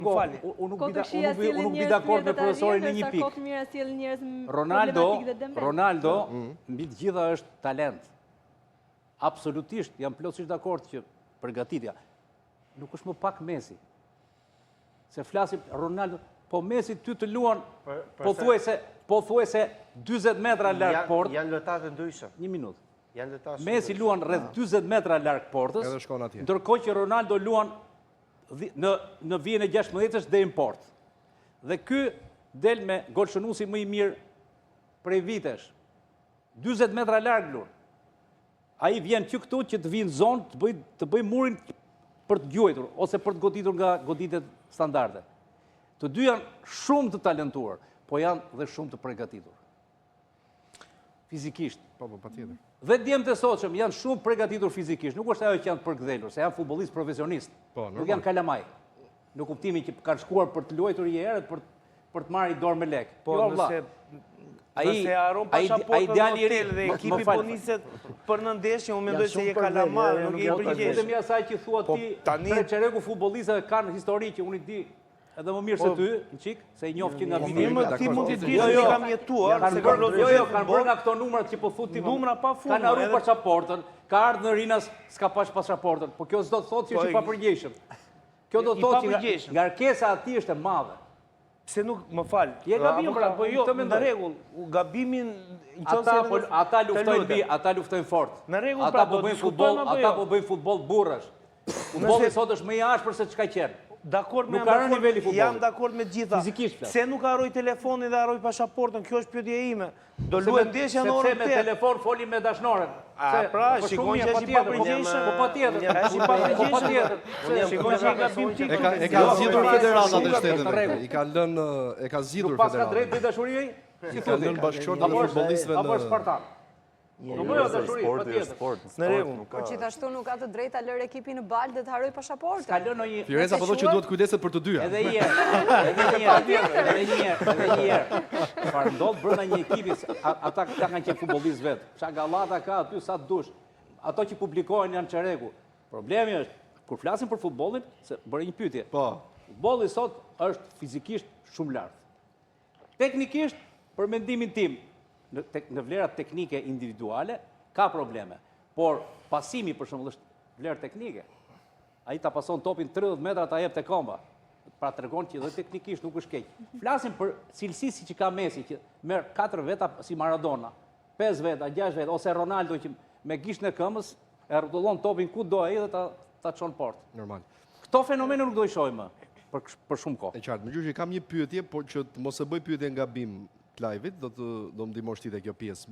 Më falni. Unë nuk bi unë nuk bi dakord me profesorin në një pikë. Ronaldo, Ronaldo mm. mbi të gjitha është talent. Absolutisht, jam plotësisht dakord që përgatitja nuk është më pak Messi. Se flasim Ronaldo, po Messi ty të luan pothuajse pothuajse 40 metra larg portës. Janë lojtarë të ndryshëm. Një minutë. Janë lojtarë. Messi luan rreth 40 metra larg portës. Edhe shkon atje. Ndërkohë që Ronaldo luan në në vijën e 16-ës deri në portë. Dhe ky del me golshënuesi më i mirë prej vitesh. 40 metra larg luan. Ai vjen që këtu që të vijë në zonë, të bëjë të bëjë murin për të gjuajtur ose për të goditur nga goditjet standarde. Të dy janë shumë të talentuar, po janë dhe shumë të përgatitur. Fizikisht. Po, po, patjetër. Dhe djemtë e sotshëm janë shumë përgatitur fizikisht. Nuk është ajo që janë të përkëdhelur, se janë futbollistë profesionistë. Po, nuk janë kalamaj. Në kuptimin që kanë shkuar për të luajtur një herë për për të marrë dorë me lek. Po, jo, nëse Ai nëse harron pasaportën në hotel dhe ekipi po niset për në ndeshje, unë mendoj se je kalama, nuk je i përgjegjshëm. Vetëm asaj që thua po, ti, tani tre çereku futbollistëve kanë histori që unë i di edhe më mirë se po, ty, një çik, se i njoh që nga viti. Po, ti mund t'i dish jo, jo, kam jetuar, se kam jo, jo, kanë bërë nga këto numrat që po thu ti. Numra pa fund. Kanë harruar pasaportën, ka ardhur në Rinas, s'ka pas pasaportën. Po kjo s'do të thotë që është i papërgjegjshëm. Kjo do të thotë që ngarkesa aty është e madhe. Pse nuk, më fal. Je gabim pra, po jo, në rregull, gabimin ata po ata luftojnë bi, ata luftojnë fort. Në rregull, ata pra, po bëjnë futboll, ata jo? po bëjnë futboll burrash. Futbolli sot është më i ashpër se ç'ka qenë. Dakord me nuk ka rënë niveli futbollit. Jam dakord me të gjitha. Fizikisht flas. Pse nuk harroi telefonin dhe harroi pasaportën? Kjo është pyetja ime. Do luhet ndeshja në orën 8. Sepse me telefon foli me dashnoren. A pra, po shikon që është i papërgjegjshëm. Po patjetër. Është i papërgjegjshëm. Po patjetër. Shikon që e gabim ti. E ka e ka zgjidhur federatat e shteteve. I ka lënë e ka zgjidhur federata. Nuk paska drejtë të dashuri ai? Si thotë? Ka lënë bashkëshortët e futbollistëve në Apo Spartan. Po bëj dashuri, patjetër. Në rregull. Por gjithashtu nuk ka të drejtë ta lërë ekipin në baltë dhe të harrojë pasaportën. S'ka lënë ndonjë Fireza po thotë që duhet kujdeset për të dyja. Edhe një herë, edhe një herë, edhe një herë, edhe një herë. Çfarë ndodh brenda një ekipi, ata këta kanë qenë futbollistë vetë. Ça gallata ka aty sa të dush. Ato që publikohen janë çereku. Problemi është kur flasim për futbollin, se bëre një pyetje. Po. Futbolli sot është fizikisht shumë lart. Teknikisht, për mendimin tim, në, tek, në vlerat teknike individuale, ka probleme. Por pasimi, për shembull, është vlerë teknike. Ai ta pason topin 30 metra ta jep te këmba. Pra tregon që dhe teknikisht nuk është keq. Flasim për cilësi siç i ka Messi, që merr 4 veta si Maradona, 5 veta, 6 veta, ose Ronaldo që me gishtin e këmbës e rrotullon topin ku do ai dhe ta ta çon port. Normal. Këto fenomene nuk do i shohim më për për shumë kohë. E qartë. Më Gjurgji kam një pyetje, por që të mos e bëj pyetjen gabim të live-it, do të do më ndihmosh ti te kjo pjesë.